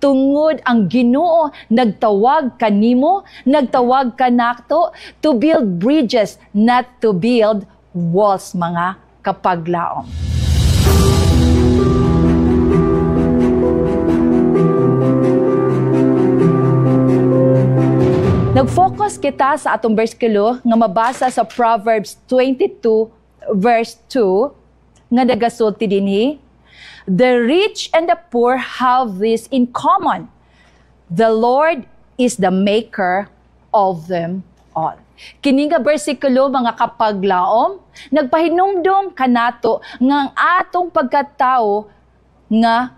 Tungod ang Ginoo nagtawag kanimo, nagtawag kanato to build bridges, not to build walls, mga kapaglaom. Nag-focus kita sa atong bersikulo nga mabasa sa Proverbs 22 verse 2 nga nagasulti dinhi, "The rich and the poor have this in common. The Lord is the maker of them all." Kini nga bersikulo, mga kapaglaom, nagpahinumdom kanato nga ang atong pagkatao nga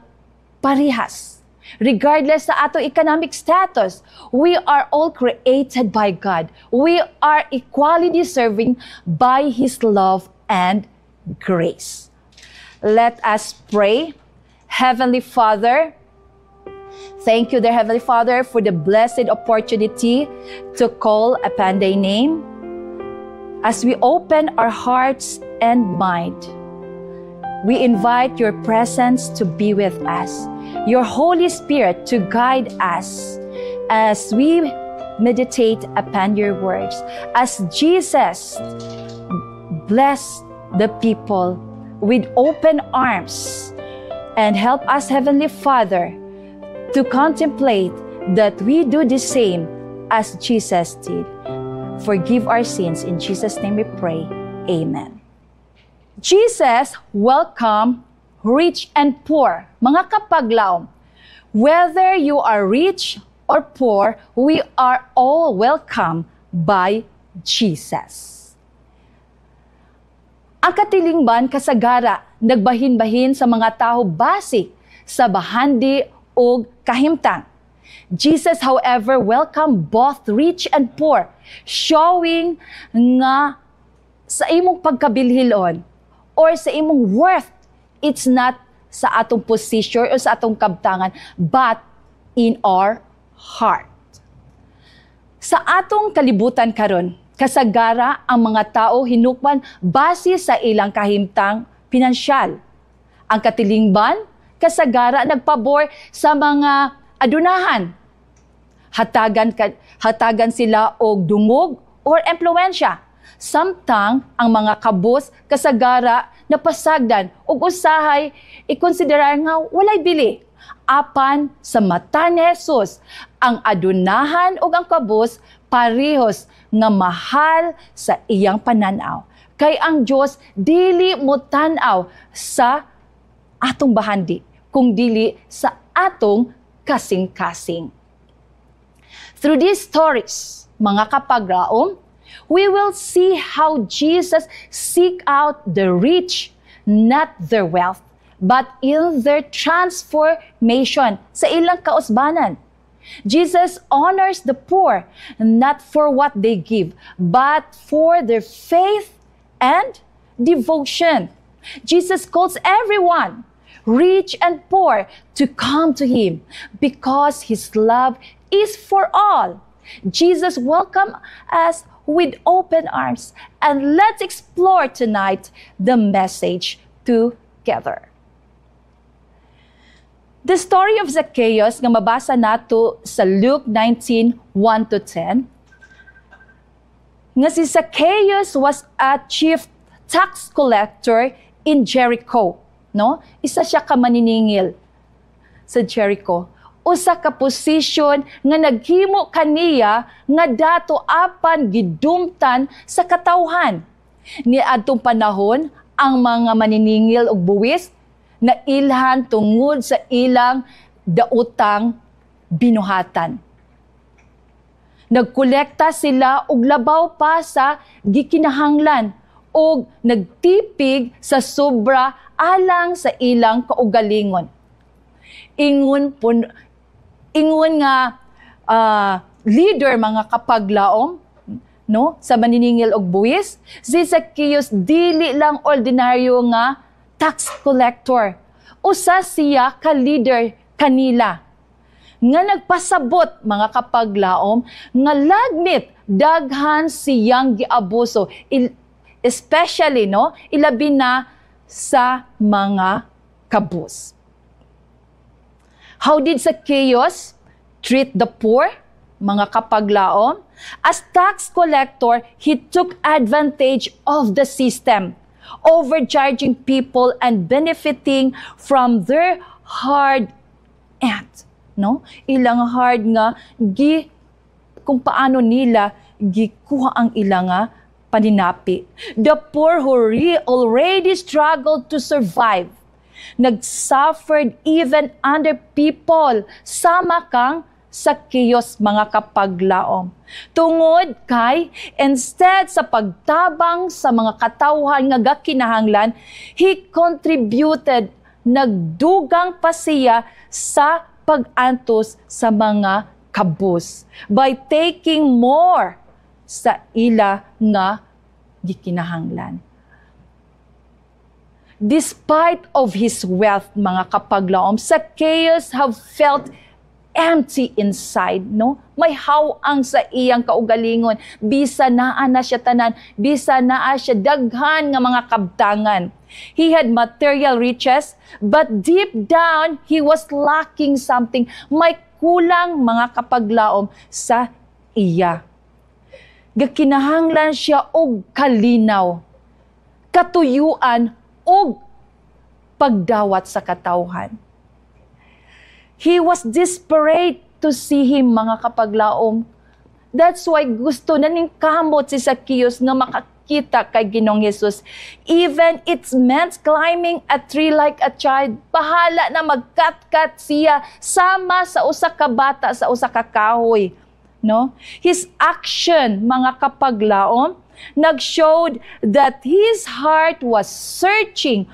parihas. Regardless sa atong economic status, we are all created by God. We are equally deserving by His love and grace. Let us pray. Heavenly Father, thank you, dear Heavenly Father, for the blessed opportunity to call upon Thy name. As we open our hearts and mind, we invite your presence to be with us, your Holy Spirit to guide us as we meditate upon your words. As Jesus bless the people with open arms, and help us, Heavenly Father, to contemplate that we do the same as Jesus did. Forgive our sins. In Jesus' name we pray. Amen. Jesus welcomed rich and poor. Mga kapaglaom, whether you are rich or poor, we are all welcome by Jesus. Ang katilingban kasagara nagbahin-bahin sa mga tao base sa bahandi o kahimtang. Jesus, however, welcomed both rich and poor, showing nga sa imong pagkabilhilon or sa imong worth, it's not sa atong position or sa atong kabtangan, but in our heart. Sa atong kalibutan karon, kasagara ang mga tao hinukman base sa ilang kahimtang pinansyal. Ang katilingban, kasagara nagpabor sa mga adunahan. Hatagan sila og dungog or impluwensya. Samtang ang mga kabus kasagara napasagdan ug usahay ikonsiderar nga walay bili. Apan sa mata ni Jesus, ang adunahan ug ang kabus parehos nga mahal sa iyang pananaw. Kay ang Dios dili mo tan-aw sa atong bahandi, kung dili sa atong kasing-kasing. Through these stories, mga kapagraom, we will see how Jesus seek out the rich, not their wealth, but in their transformation sa ilang kausbanan. Jesus honors the poor, not for what they give, but for their faith and devotion. Jesus calls everyone, rich and poor, to come to Him because His love is for all. Jesus welcomes us with open arms, and let's explore tonight the message together. The story of Zacchaeus nga mabasa nato sa Luke 19:1 to 10, nga si Zacchaeus was a chief tax collector in Jericho, no? Isa siya ka maniningil sa Jericho. Usa ka posisyon nga naghimo kaniya nga dato apan gidumtan sa katawhan. Niadtong panahon, ang mga maniningil og buwis nailhan tungod sa ilang daotang binuhatan. Nagkolekta sila og labaw pa sa gikinahanglan og nagtipig sa sobra alang sa ilang kaugalingon. Ingon nga leader, mga kapaglaom, no, sa maniningil og buwis, si Zacchaeus dili lang ordinaryo nga tax collector. Usa siya ka leader kanila nga nagpasabot, mga kapaglaom, nga lagmit daghan siyang giabuso, especially, no, ilabi na sa mga kabus. How did Zacchaeus treat the poor, mga kapaglaom? As tax collector, he took advantage of the system, overcharging people and benefiting from their hard earned, no? Ilang hard nga gi kung paano nila gikuha ang ilang nga paninapi. The poor who already struggled to survive, nagsuffered even under people sama kang Zacchaeus, mga kapaglaom. Tungod kay instead sa pagtabang sa mga katawhan nga gakinahanglan, he contributed, nagdugang pa siya sa pag-antos sa mga kabus by taking more sa ila nga gikinahanglan. Despite of his wealth, mga kapaglaom, Zacchaeus have felt empty inside, no? May hawang sa iyang kaugalingon. Bisa naa na siya tanan, bisa naa siya daghan nga mga kabtangan. He had material riches, but deep down, he was lacking something. May kulang, mga kapaglaom, sa iya. Gakinahanglan siya og kalinaw, katuyuan og pagdawat sa katawhan. He was desperate to see him, mga kapaglaom. That's why gusto na ning kamot si Zacchaeus nga makakita kay Ginoong Jesus. Even it's meant climbing a tree like a child. Bahala na magkat-kat siya sama sa usa ka bata sa usa ka kahoy. No? His action, mga kapaglaom, nag-showed that his heart was searching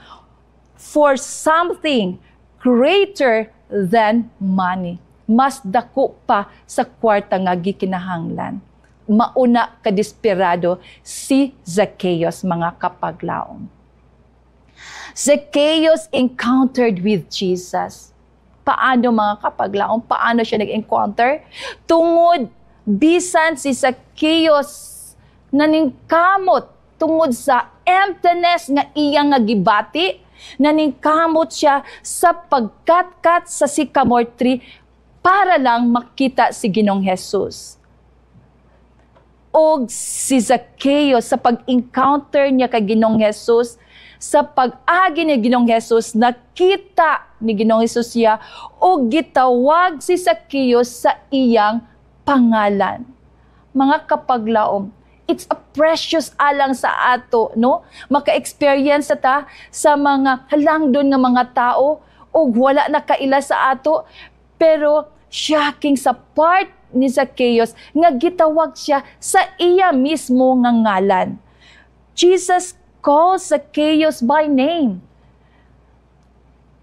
for something greater than money. Mas dako pa sa kwarta nga gikinahanglan. Mauna kadesperado si Zacchaeus, mga kapaglaom. Zacchaeus encountered with Jesus. Paano, mga kapaglaom? Paano siya nag-encounter? Tungod bisan si Zacchaeus naningkamot tungod sa emptiness nga iyang nga gibati, naningkamot siya sa pagkatkat sa sycamore tree para lang makita si Ginoong Jesus. Og si Zacchaeus, sa pag-encounter niya kay Ginoong Jesus, sa pag-agi ni Ginoong Jesus, nakita ni Ginoong Jesus siya og gitawag si Zacchaeus sa iyang pangalan. Mga kapaglaom, it's a precious alang sa ato, no? Maka-experience ta sa mga halangdon nga mga tao ug wala na kaila sa ato, pero shocking sa part ni Zacchaeus nga gitawag siya sa iya mismo nga ngalan. Jesus calls Zacchaeus by name.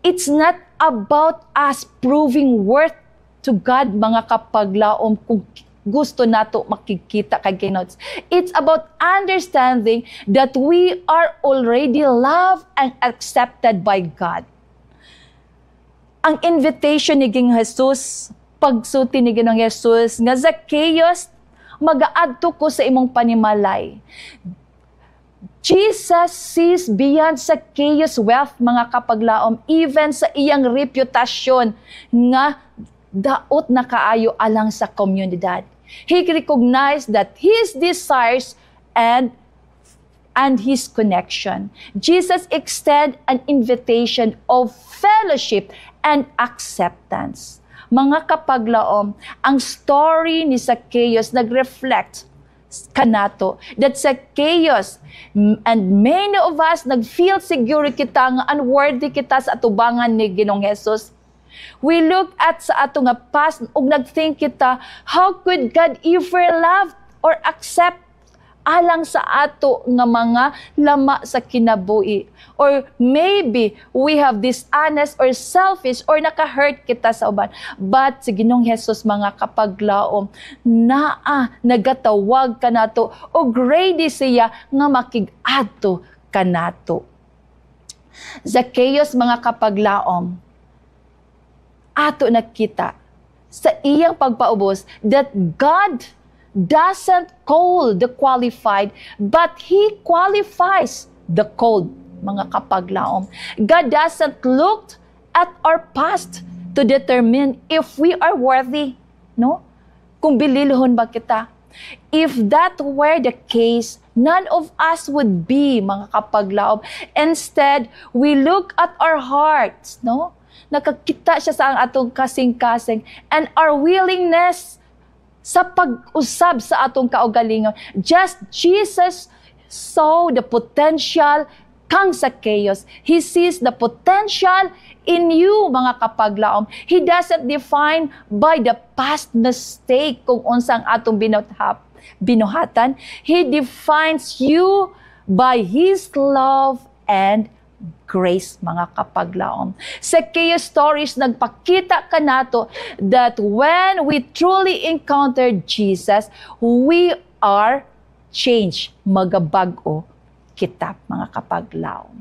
It's not about us proving worth to God, mga kapaglaom, kung gusto nato makikita kay Ginoo. It's about understanding that we are already loved and accepted by God. Ang invitation ni Ginoong Jesus, pagsulti ni Ginoong Jesus nga, "Zacchaeus, magaadto ko sa imong panimalay." Jesus sees beyond Zacchaeus' wealth, mga kapaglaom, even sa iyang reputasyon nga daot na kaayo alang sa komunidad. He recognized that his desires and his connection. Jesus extend an invitation of fellowship and acceptance. Mga kapaglaom, ang story ni Zacchaeus nag-reflect kanato that Zacchaeus and many of us nag-feel siguro kita nga unworthy kita sa atubangan ni Ginoong Jesus. We look at sa ato nga past ug nag-think kita, how could God ever love or accept alang sa ato nga mga lama sa kinabuhi? Or maybe we have dishonest or selfish or naka-hurt kita sa uban. But si Ginoong Jesus, mga kapaglaom, naa nagatawag kanato og ready siya nga makig-adto kanato. Zacchaeus, mga kapaglaom, ato nakita sa iyang pagpaubos that God doesn't call the qualified, but He qualifies the called, mga kapaglaom. God doesn't look at our past to to determine if we are worthy, no? Kung bililhon ba kita. If that were the case, none of us would be, mga kapaglaom. Instead, we look at our hearts, no? Nakakita siya sa ang atong kasing-kasing and our willingness sa pag-usab sa atong kaugalingon. Just Jesus saw the potential kang Zacchaeus. He sees the potential in you, mga kapaglaom. He doesn't define by the past mistake kung unsang atong binuhatan. He defines you by His love and grace, mga kapaglaom. Zacchaeus stories nagpakita kanato that when we truly encounter Jesus, we are changed. Magabag-o kita, mga kapaglaom.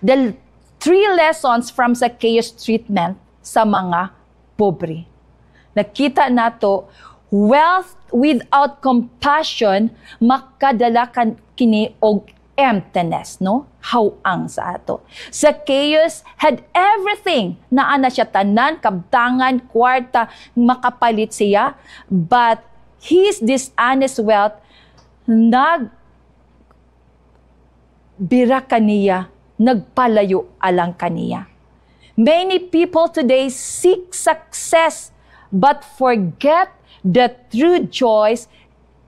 The three lessons from Zacchaeus' treatment sa mga pobre. Nakita nato, wealth without compassion makadala kan kini og emptiness, no? Hawang sa ato. Zacchaeus had everything. Naa na siya tanan, kabtangan, kwarta, makapalit siya. But his dishonest wealth nag bira kaniya, nagpalayo alang kaniya. Many people today seek success but forget that true joy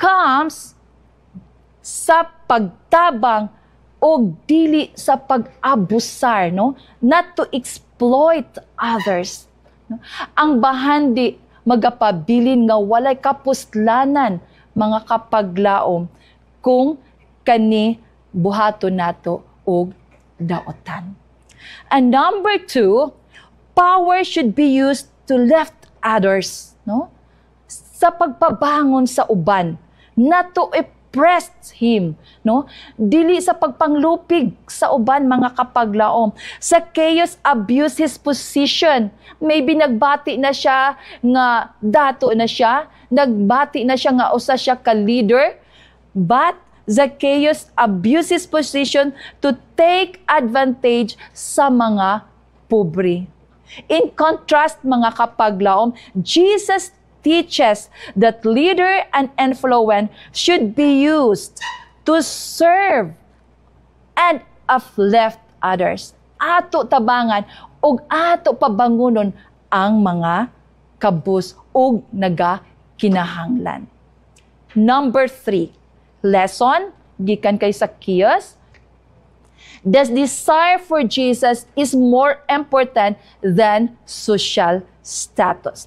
comes sa pagtabang o dili sa pag-abusar, no? Not to exploit others. No? Ang bahandi magapabilin nga walay kapuslanan, mga kapaglaom, kung kani buhaton nato og daotan. And number two, power should be used to lift others, no? Sa pagpabangon sa uban, not to oppress him, no? Dili sa pagpanglupig sa uban, mga kapaglaom. Zacchaeus abused his position. Maybe nagbati na siya nga dato na siya, nagbati na siya nga usa siya ka leader, but Zacchaeus abused his position to take advantage sa mga pobre. In contrast, mga kapaglaom, Jesus teaches that leader and influence should be used to serve and uplift others. Ato tabangan ug ato pabangunon ang mga kabus ug naga kinahanglan. Number three, lesson gikan kay Zacchaeus: the desire for Jesus is more important than social status.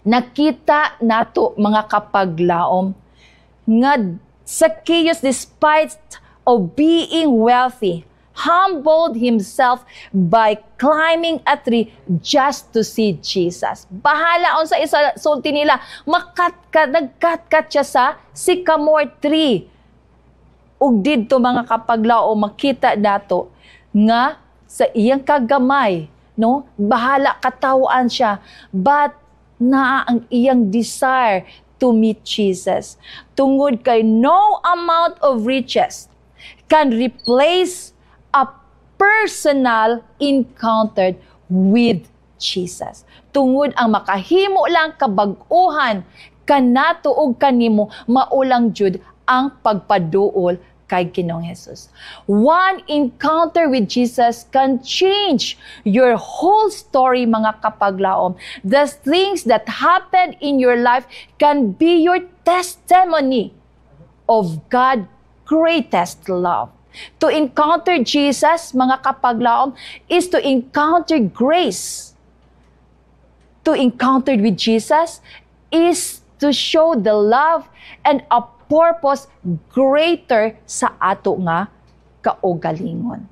Nakita nato, mga kapaglaom, nga Zacchaeus, despite of being wealthy, humbled himself by climbing a tree just to see Jesus. Bahala unsa isa sulti nila, makatkat, nagkatkat siya sa sycamore tree. Ug didto, mga kapaglaom, makita nato nga sa iyang kagamay, no? Bahala katawaan siya, but naa ang iyang desire to meet Jesus. Tungod kay no amount of riches can replace a personal encounter with Jesus. Tungod ang makahimo lang kabag-uhan kanato og kanimo mao lang jud ang pagpaduol kay Ginoong Jesus. One encounter with Jesus can change your whole story, mga kapaglaom. The things that happen in your life can be your testimony of God's greatest love. To encounter Jesus, mga kapaglaom, is to encounter grace. To encounter with Jesus is to show the love and a purpose greater sa ato nga kaugalingon.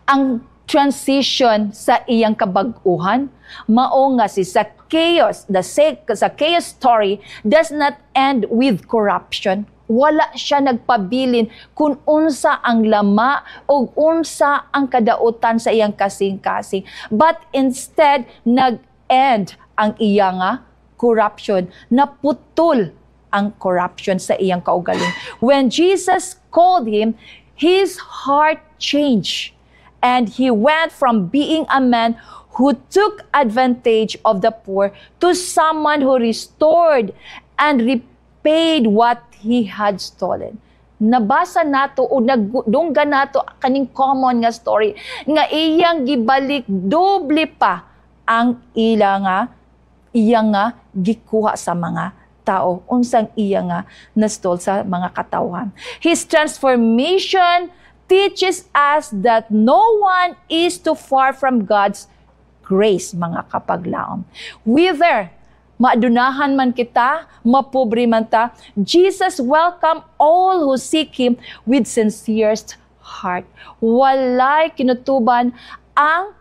Ang transition sa iyang kabag-uhan, mao nga si Zacchaeus, the Zacchaeus story does not end with corruption. Wala siya nagpabilin kung unsa ang lama o unsa ang kadautan sa iyang kasing-kasing. But instead, nag-end ang iya nga corruption. Naputol ang corruption sa iyang kaugaling. When Jesus called him, his heart changed. And he went from being a man who took advantage of the poor to someone who restored and repaid what he had stolen. Nabasa nato o nagdunggan nato kaning common nga story nga iyang gibalik doble pa ang ila nga iya nga gikuha sa mga tao, unsang iya nga na-stole sa mga katawhan. His transformation teaches us that no one is too far from God's grace, mga kapaglaom. Whether maadunahan man kita, mapobre man ta, Jesus welcome all who seek Him with sincerest heart. Walay kinutuban ang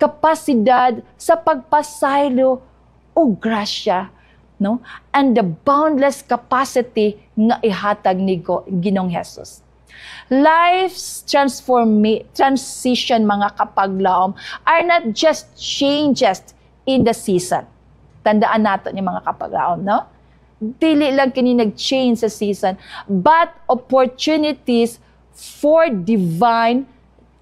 kapasidad sa pagpasaylo o grasya, no? And the boundless capacity nga ihatag ni Ginoong Jesus. Life's transition, mga kapaglaom, are not just changes in the season. Tandaan nato ni, mga kapaglaom, no? Dili lang kini nag-change sa season, but opportunities for divine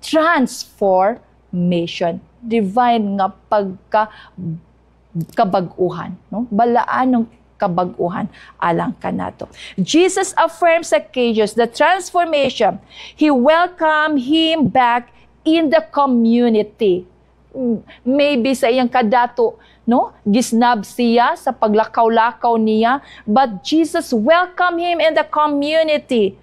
transformation. Divine nga pagka kabag-uhan, no? Balaan ng kabag-uhan alang kanato. Jesus affirms Zacchaeus the transformation. He welcomed him back in the community. Maybe sa iyang kadato, no? Gisnab siya sa paglakaw-lakaw niya, but Jesus welcomed him in the community.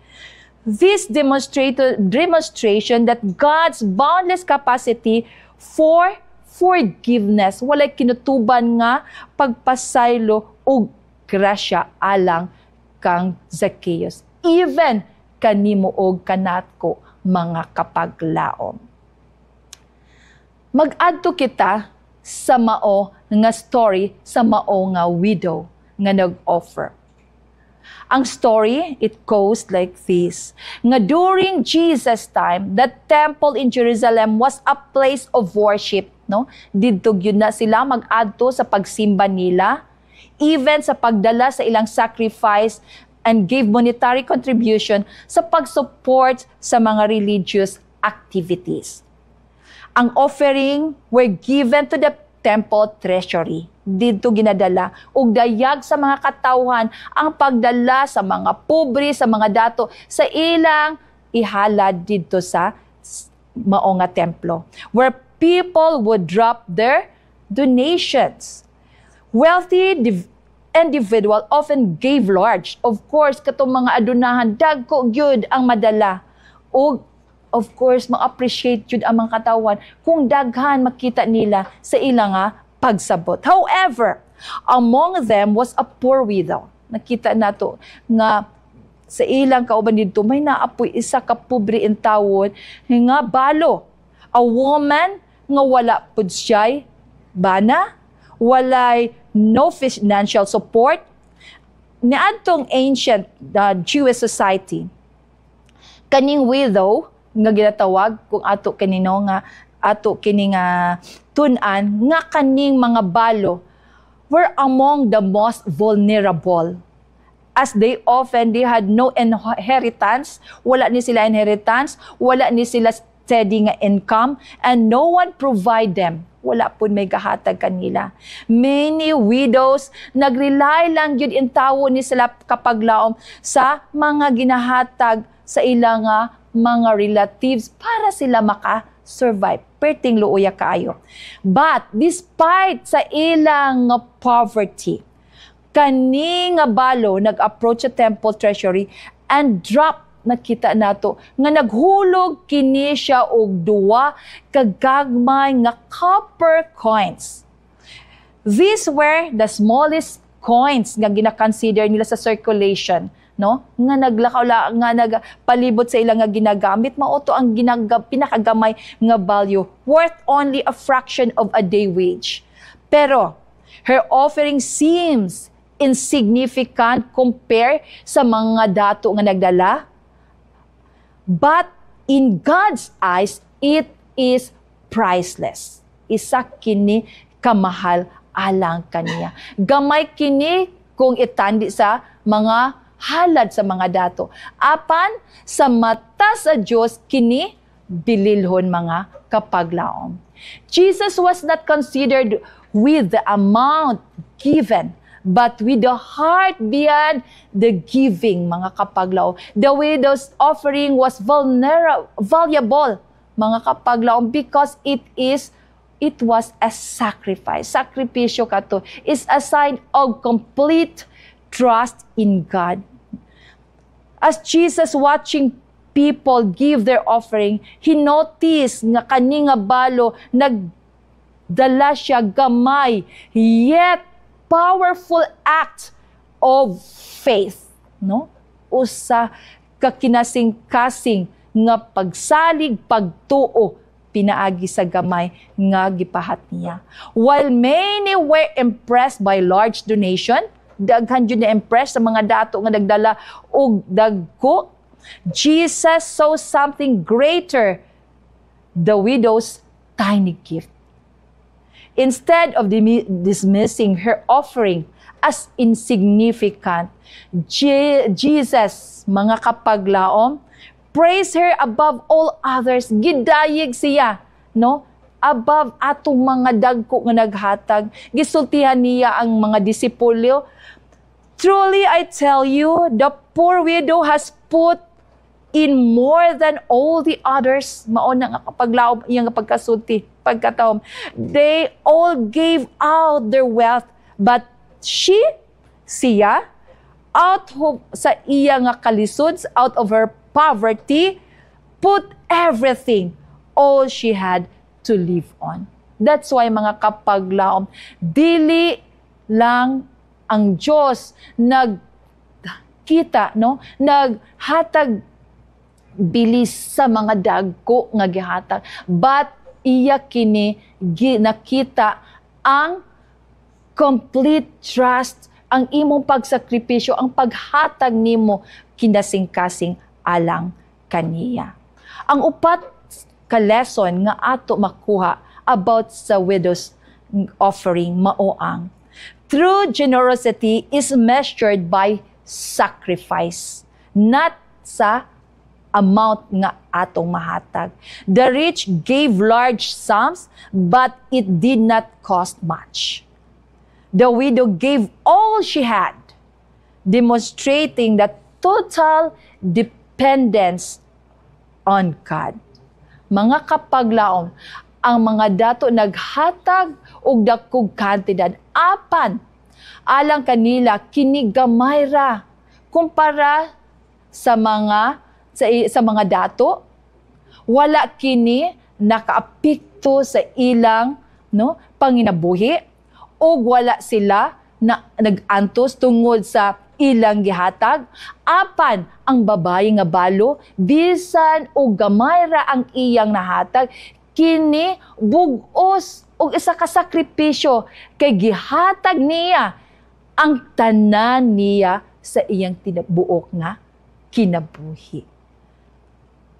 This demonstrated demonstration that God's boundless capacity for forgiveness. Walay kinutuban nga pagpasaylo og grasya alang kang Zacchaeus. Even kanimo og kanatko, mga kapaglaom. Mag-adto kita sa mao nga story sa mao nga widow nga nag-offer. Ang story, it goes like this. Nga during Jesus' time, the temple in Jerusalem was a place of worship, no? Didto gyud na sila mag-adto sa pagsimba nila, even sa pagdala sa ilang sacrifice and give monetary contribution sa pag-support sa mga religious activities. Ang offering were given to the temple treasury. Didto ginadala og dayag sa mga katawhan ang pagdala sa mga pobre, sa mga dato, sa ilang ihalad didto sa mao nga templo where people would drop their donations. Wealthy individual often gave large. Of course, katong mga adunahan, dagko gyud ang madala. Og of course, ma-appreciate gyud ang mga katawan kung daghan makita nila sa ilang nga pagsabot. However, among them was a poor widow. Nakita nato nga sa ilang kauban didto may naapoy isa ka pobre intawon nga balo. A woman nga wala pud siya'y bana, walay no financial support. Niadtong ancient Jewish society, kaning widow nga ginatawag kung ato kanino nga ato kini nga tun-an nga kaning mga balo were among the most vulnerable, as they often they had no inheritance. Wala ni sila inheritance, wala ni sila steady nga income, and no one provide them. Wala pud may gahatag kanila. Many widows nagrely lang gyud in tawo ni sila, kapaglaom, sa mga ginahatag sa ilang nga mga relatives para sila maka-survive. Perting luoya kaayo. But despite sa ilang nga poverty, kani nga balo nag-approach sa temple treasury and drop, nakita nato nga naghulog kini siya og duwa ka gagmay nga copper coins. These were the smallest coins nga gina-consider nila sa circulation, no, nga naglakaw la nga nagpalibot sa ilang nga ginagamit. Mao to ang pinakagamay nga value, worth only a fraction of a day wage. Pero her offering seems insignificant compare sa mga dato nga nagdala, but in God's eyes it is priceless. Isa kini kamahal alang kaniya. Gamay kini kung itandi sa mga halad sa mga dato. Apan sa mata sa Dios kini bililhon, mga kapaglaom. Jesus was not considered with the amount given, but with the heart beyond the giving, mga kapaglaom. The widow's offering was vulnerable, valuable, mga kapaglaom, because it was a sacrifice. Sakripisyo kato is a sign of complete trust in God. As Jesus watching people give their offering, he noticed nga kani nga balo nagdala siya gamay yet powerful act of faith, no? Usa ka kinasing-kasing nga pagsalig, pagtuo pinaagi sa gamay nga gipahat niya. While many were impressed by large donation, daghan jud na impressed sa mga dato nga nagdala og dagko, Jesus saw something greater, the widow's tiny gift. Instead of dismissing her offering as insignificant, Jesus, mga kapaglaom, praise her above all others. Gidayeg siya, no? Above atong mga dagko nga naghatag. Gisultihan niya ang mga disipulo, "Truly I tell you, the poor widow has put in more than all the others." Mao na nga kapaglaom iyang pagkasulti, pagkatawom. "They all gave out their wealth, but she, siya, out of sa iya nga kalisod, out of her poverty, put everything, all she had to live on." That's why, mga kapaglaom, dili lang ang Diyos nagkita, no? Naghatag bilis sa mga dagko nga gihatag. But iya kini nakita ang complete trust, ang imong pagsakripisyo, ang paghatag nimo kinasing-kasing alang kaniya. Ang upat ka lesson nga ato makuha about sa widow's offering mao ang true generosity is measured by sacrifice, not sa amount nga atong mahatag. The rich gave large sums, but it did not cost much. The widow gave all she had, demonstrating the total dependence on God. Mga kapaglaom, ang mga dato naghatag og dakog kantidad apan alang kanila kini gamay ra kumpara sa mga dato. Wala kini nakaapekto sa ilang, no, panginabuhi ug wala sila na nag-antos tungod sa ilang gihatag. Apan ang babayi nga balo, bisan og gamay ra ang iyang nahatag, kini bug-os og isa ka sakripisyo kay gihatag niya ang tanan niya sa iyang tinabuok nga kinabuhi.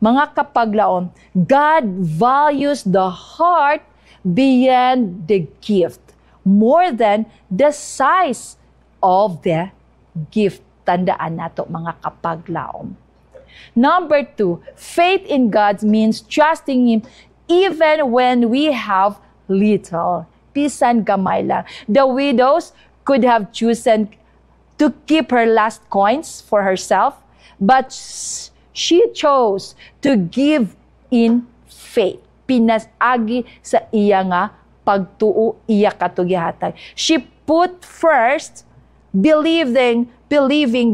Mga kapaglaom, God values the heart beyond the gift more than the size of the gift. Tandaan nato, mga kapaglaom. Number two, faith in God means trusting Him even when we have little. Bisan gamay lang. The widows could have chosen to keep her last coins for herself, but she chose to give in faith. Pinasagi sa iya nga pagtuo iya kato gihatag. She put first believing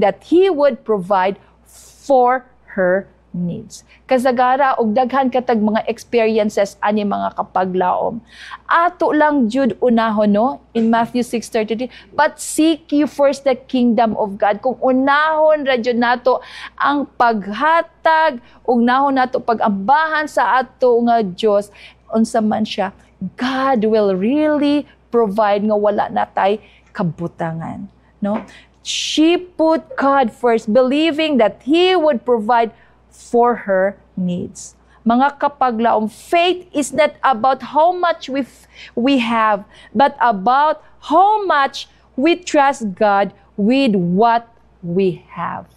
that He would provide for her needs. Kasagara og daghan katag mga experiences ani, mga kapaglaom. Ato lang jud unahon, no, in Matthew 6:33, "But seek you first the kingdom of God." Kung unahon ra jud nato ang paghatag ug nahon nato pagambahan sa ato nga Dios, unsa man siya, God will really provide nga wala na tay kabutangan, no? She put God first, believing that He would provide for her needs. Mga kapaglaom, faith is not about how much we have, but about how much we trust God with what we have.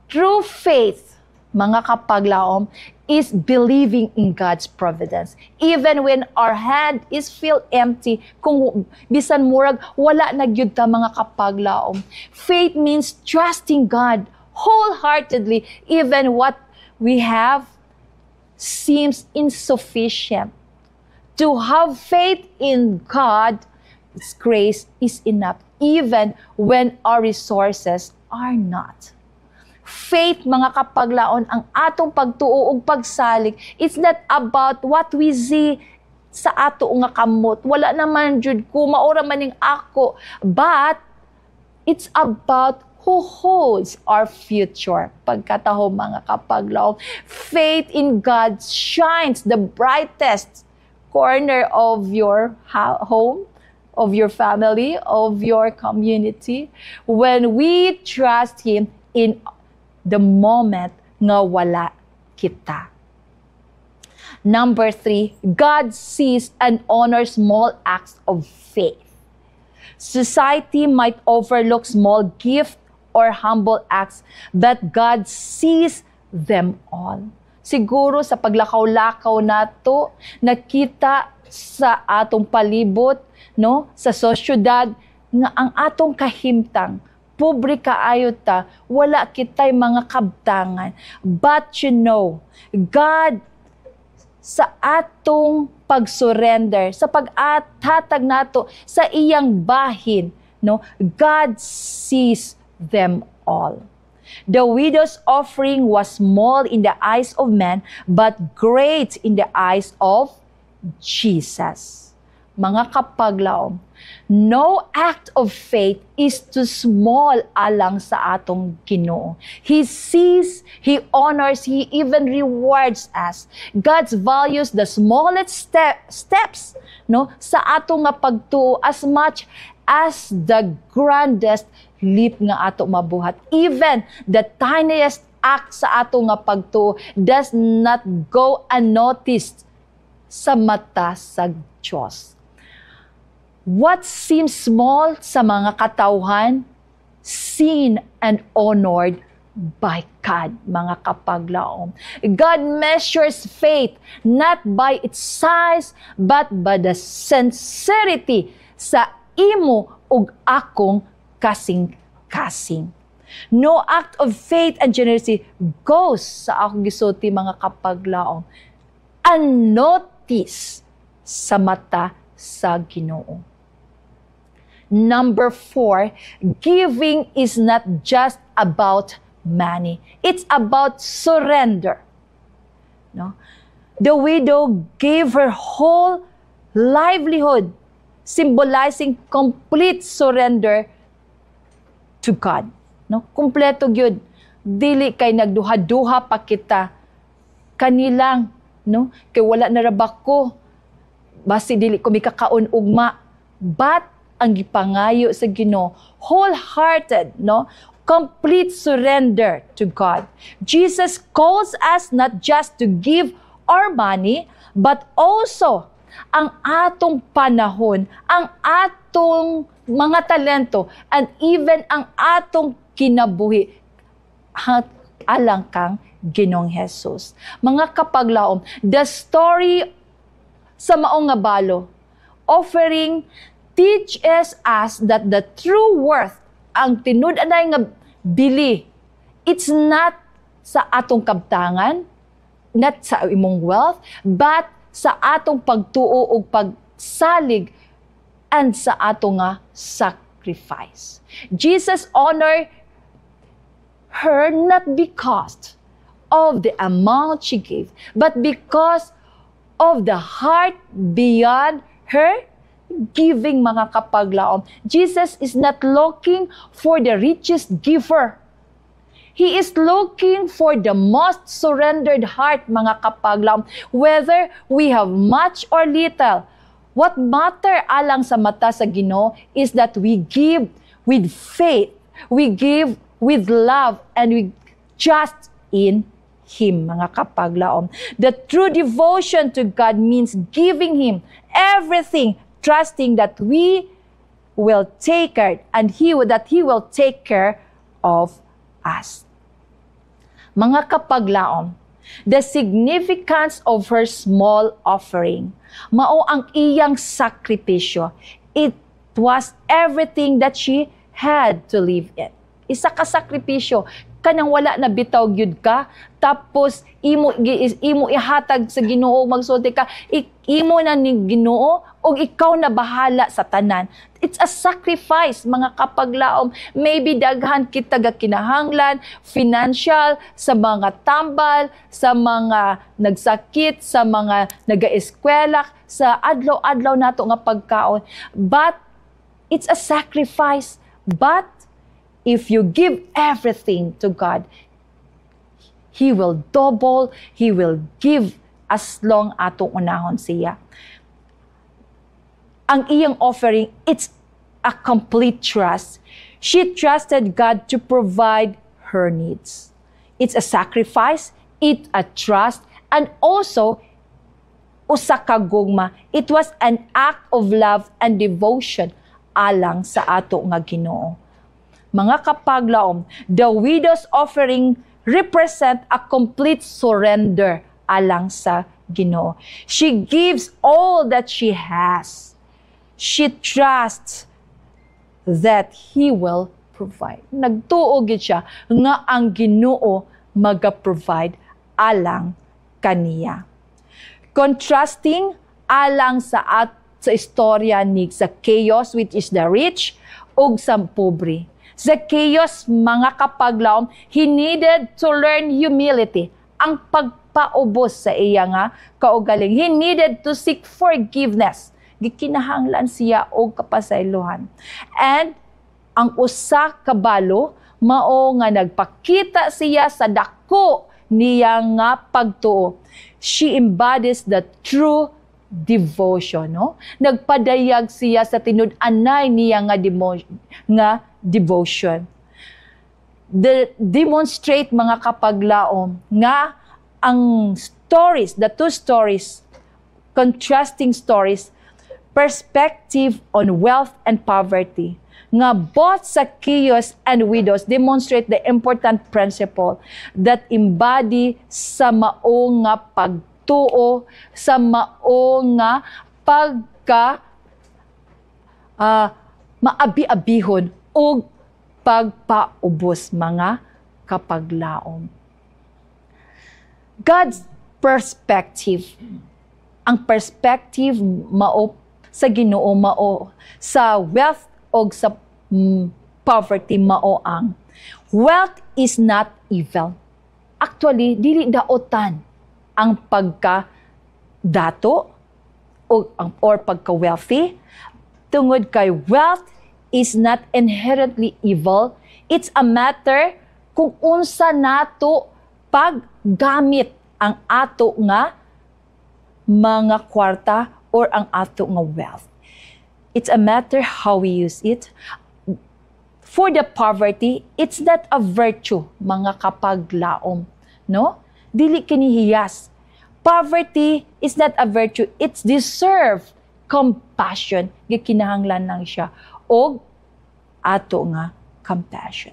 True faith mga kapaglaom, is believing in God's providence. Even when our hand is feel empty, kung bisan murag wala na gyud ta, mga kapaglaom. Faith means trusting God wholeheartedly, even what we have seems insufficient. To have faith in God's grace is enough, even when our resources are not. Faith, mga kapaglaom, ang atong pagtuo ug pagsalig, it's not about what we see sa ato nga kamot. Wala naman jud ko, mao ra man ning ako. But it's about who holds our future. Pagkataho, mga kapaglaom, faith in God shines the brightest corner of your home, of your family, of your community. When we trust Him in the moment nga wala kita. Number three, God sees and honors small acts of faith. Society might overlook small gift or humble acts, but God sees them all. Siguro sa paglakaw-lakaw nato, nakita sa atong palibot, no, sa sosyudad, nga ang atong kahimtang, pobre kaayo ta, wala kitay mga kabtangan. But God, sa atong pag-surrender, sa pag-athatag nato sa iyang bahin, no, God sees them all. The widow's offering was small in the eyes of men, but great in the eyes of Jesus. Mga kapaglaom, no act of faith is too small alang sa atong Ginoo. He sees, He honors, He even rewards us. God values the smallest steps, no, sa atong nga pagtuo as much as the grandest leap nga ato mabuhat. Even the tiniest act sa ato nga pagtuo does not go unnoticed sa mata sa Diyos. What seems small sa mga katawhan, seen and honored by God, mga kapaglaom. God measures faith not by its size, but by the sincerity sa imo ug akong kasing-kasing. No act of faith and generosity goes, sa akong gisulti, mga kapaglaom, unnoticed sa mata sa Ginoo. Number four, giving is not just about money. It's about surrender. No? The widow gave her whole livelihood, symbolizing complete surrender to God. No? Kumpleto gyud. Dili kay nagduha-duha pa kita kanilang, no, kay wala na ra ba ko, basi dili ko mikakaon ugma. But ang gipangayo sa Ginoo, wholehearted, no, complete surrender to God. Jesus calls us not just to give our money, but also ang atong panahon, ang atong mga talento, and even ang atong kinabuhi alang kang Ginoong Jesus. Mga kapaglaom, the story sa maong nga balo, offering, teaches us that the true worth, ang tinud-anay nga bili, it's not sa atong kabtangan, not sa imong wealth, but sa atong pagtuo ug pagsalig and sa atong nga sacrifice. Jesus honored her not because of the amount she gave, but because of the heart beyond her giving, mga kapaglaom. Jesus is not looking for the richest giver. He is looking for the most surrendered heart, mga kapaglaom. Whether we have much or little, what matter alang sa mata sa Ginoo is that we give with faith, we give with love, and we trust in Him, mga kapaglaom. The true devotion to God means giving Him everything, trusting that we will take care and He that He will take care of us. Mga kapaglaom, the significance of her small offering, mao ang iyang sakripisyo. It was everything that she had to live in. Isa ka sakripisyo, kanang wala na bitaw gyud ka, tapos imo ihatag sa Ginoo, magsulti ka, imo na ni Ginoo ug ikaw na bahala sa tanan. It's a sacrifice, mga kapaglaom. Maybe daghan kita ga kinahanglan financial, sa mga tambal, sa mga nagsakit, sa mga nagaeskwela, sa adlaw-adlaw nato nga pagkaon, but it's a sacrifice. But if you give everything to God, He will double, He will give as long atong unahon siya. Ang iyang offering, it's a complete trust. She trusted God to provide her needs. It's a sacrifice, it's a trust, and also usa ka gugma. It was an act of love and devotion alang sa ato nga Ginoo. Mga kapaglaom, the widow's offering represent a complete surrender alang sa Ginoo. She gives all that she has. She trusts that He will provide. Nagtuo gid siya nga ang Ginoo maga-provide alang kaniya. Contrasting alang sa istorya ni Zacchaeus, which is the rich, ug sa pobre. Zacchaeus, mga kapaglaom, he needed to learn humility, ang pagpaubos sa iya nga kaugaling. He needed to seek forgiveness. Gikinahanglan siya og kapasaylohan. And ang usa ka balo mao nga nagpakita siya sa dako niya nga pagtuo. She embodies the true devotion, no? Nagpadayag siya sa tinud-anay niya nga devotion. The demonstrate, mga kapaglaom, nga ang stories, the two stories, contrasting stories, perspective on wealth and poverty, nga both Zacchaeus and widows demonstrate the important principle that embody sa mao nga pagtuo, sa mao nga pagka maabi-abihon ug pagpaubos, mga kapaglaom. God's perspective. Ang perspective mao sa Ginoo mao sa wealth og sa poverty mao ang wealth is not evil. Actually, dili daotan ang pagka dato o or pagka wealthy tungod kay wealth is not inherently evil. It's a matter kung unsa nato paggamit ang ato nga mga kwarta or ang ato nga wealth. It's a matter how we use it. For the poverty, it's not a virtue, mga kapaglaom. No? Dili kini hiyas. Poverty is not a virtue. It's deserve compassion. Gikinahanglan lang siya og ato nga compassion.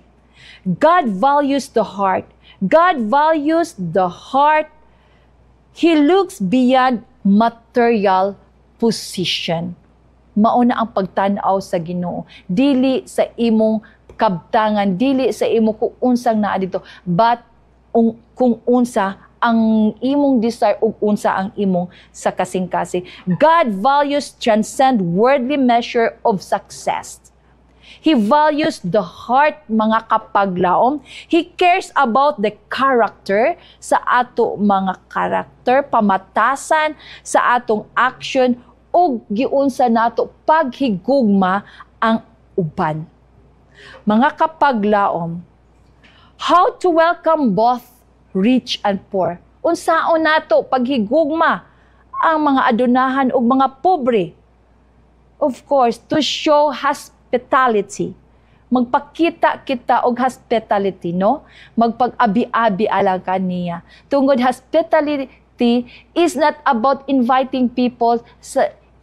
God values the heart. God values the heart. He looks beyond material position. Mao na ang pagtan-aw sa Ginoo. Dili sa imong kabtangan, dili sa imo kung unsang naa dito, but kung unsa ang imong desire ug unsa ang imong sa kasing-kasing. God values transcend worldly measure of success. He values the heart, mga kapaglaom. He cares about the character, sa ato mga character, pamatasan sa atong action ug giunsa nato paghigugma ang uban. Mga kapaglaom, how to welcome both rich and poor? Unsaon nato paghigugma ang mga adunahan ug mga pobre? Of course, to show hospitality. Magpakita kita og hospitality, no? Magpag-abi-abi alang kaniya. Tungod hospitality is not about inviting people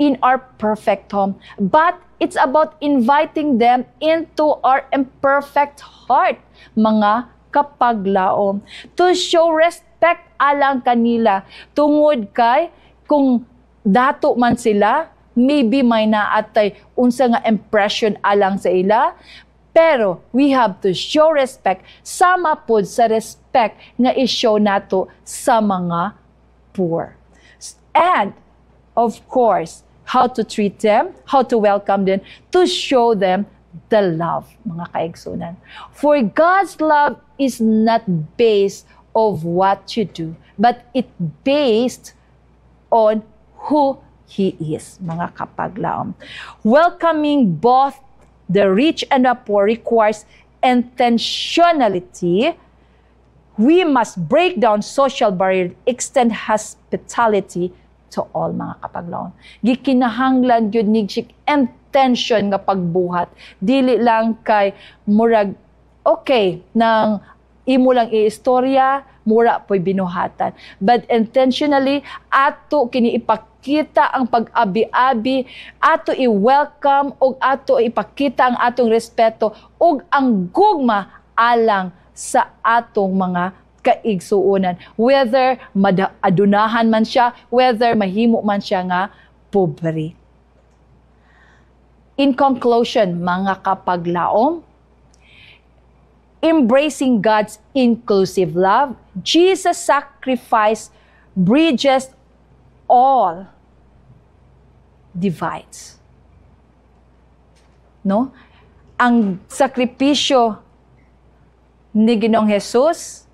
in our perfect home, but it's about inviting them into our imperfect heart, mga Kapaglaom. To show respect alang kanila tungod kay kung dato man sila, maybe may naatay unsa nga impression alang sa ila, pero we have to show respect sama pod sa respect nga i-show nato sa mga poor. And of course, how to treat them, how to welcome them, to show them the love, mga kaigsunan. For God's love is not based of what you do, but it based on who He is, mga kapaglaom. Welcoming both the rich and the poor requires intentionality. We must break down social barriers, extend hospitality to all, mga kapaglaom. Gikinahanglan gyud ni siya intention nga pagbuhat. Dili lang kay murag okay nang imo lang iistorya, mura po'y binuhatan. But intentionally, ato kini ipakita ang pag-abi-abi, ato i-welcome ug ato ipakita ang atong respeto ug ang gugma alang sa atong mga kaigsuonan. Whether adunahan man siya, whether mahimo man siya nga pobre. In conclusion, mga kapaglaom, embracing God's inclusive love, Jesus' sacrifice bridges all divides. No? Ang sakripisyo ni Ginoong Jesus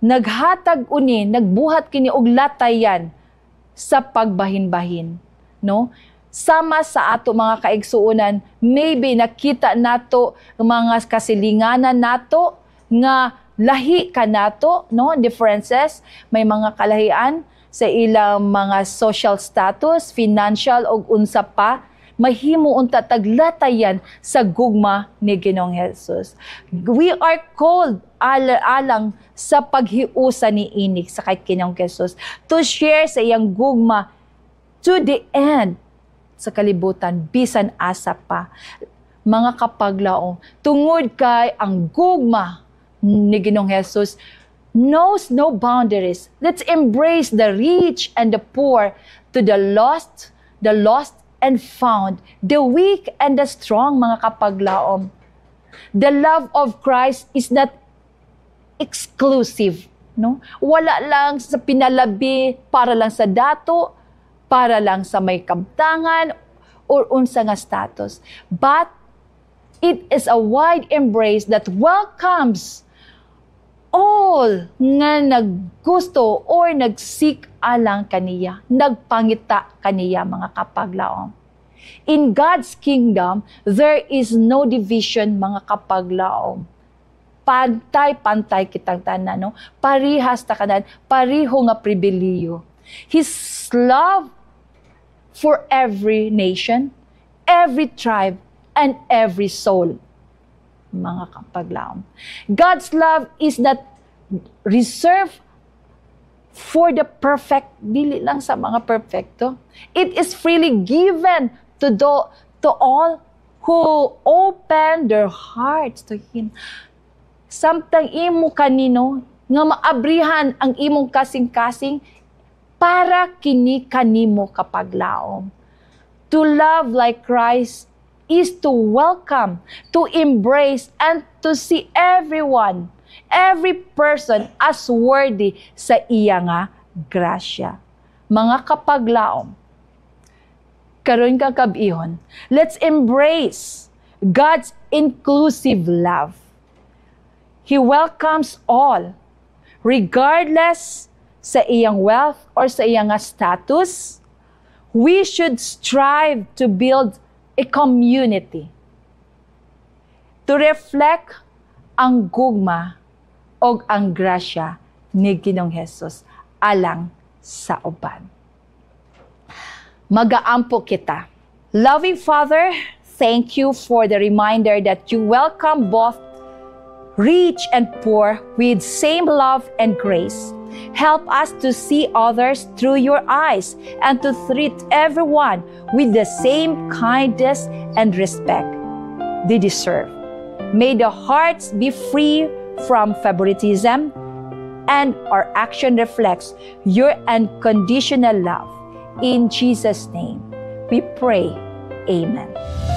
naghatag uni, nagbuhat kini og latayan sa pagbahin-bahin, no? Sama sa ato, mga kaigsuonan, maybe nakita nato mga kasilinganan nato nga lahi kanato, no? Differences, may mga kalahian sa ilang mga social status, financial ug unsa pa, mahimo unta tag latayan sa gugma ni Ginoong Jesus. We are called alang sa paghiusa ni ini sa kay Ginoong Jesus to share sa iyang gugma to the end sa kalibutan, bisan asa pa. Mga kapaglaom, tungod kay ang gugma ni Ginoong Jesus knows no boundaries. Let's embrace the rich and the poor, to the lost and found, the weak and the strong, mga kapaglaom. The love of Christ is not exclusive, no? Wala lang sa pinalabi para lang sa dato, para lang sa may kabtangan or unsa nga status. But it is a wide embrace that welcomes all nga naggusto or nag-seek alang kaniya, nagpangita kaniya, mga kapaglaom. In God's kingdom, there is no division, mga kapaglaom. Pantay-pantay kitang tanan, no? Parihas ta kanan, pariho nga pribilehiyo. His love for every nation, every tribe, and every soul, mga kapaglaom. God's love is not reserved for the perfect, dili lang sa mga perfecto. It is freely given to all who open their hearts to Him. Samtang imo kanino nga maabrihan ang imong kasing-kasing para kini kanimo, kapaglaom. To love like Christ is to welcome, to embrace, and to see everyone, every person as worthy sa iya nga grasya. Mga kapaglaom, karon kang kabihon, let's embrace God's inclusive love. He welcomes all, regardless sa iyang wealth or sa iyang nga status. We should strive to build a community to reflect ang gugma o ang grasya ni Ginoong Jesus alang sa uban. Magaampo kita. Loving Father, thank you for the reminder that you welcome both rich and poor with same love and grace. Help us to see others through your eyes and to treat everyone with the same kindness and respect they deserve. May the hearts be free from favoritism and our action reflects your unconditional love. In Jesus' name, we pray. Amen.